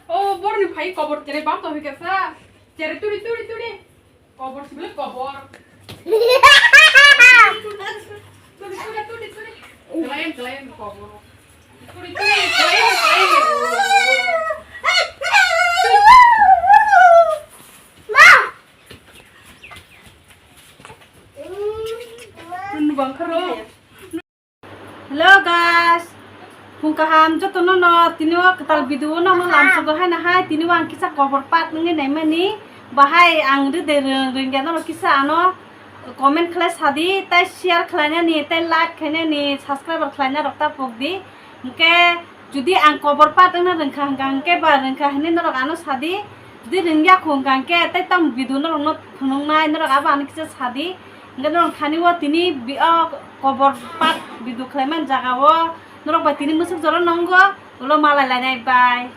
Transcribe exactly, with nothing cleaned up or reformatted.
O borni phai kobor chere bam to hikasa. Chere turi, turi, turi. Kobor sibile kobor. Turi, turi, turi, turi. Kelayan, kelayan kobor. Turi, turi, kelayan, kelayan. Nunu bangkaro. Hello guys, phung kaham jotono no tini o kwtal video no no lamsugo haino hai tini o ang kisa kobor part wngwi naimani bahai ang rwde rwng rwngya norok kisa ano comment khlai sadi tei share khlainani tei like khainani subscriber khlaina rok ta pokdi. Hwnkhe jodi ang kobor part wngna rwngkha hwnkha hwnkhe ba rwngkha hinwi norok ano sadi, jodi rwngya khu hwnkha hwnkhe tei tamo video norokno phunuknai norok abo ano kisa sadi. Hwnkhe norok thani o tini bi-, o kobor part video khlaimani jaga o norok bai tini mwswk jora nongo, ulo malai lainai, bye.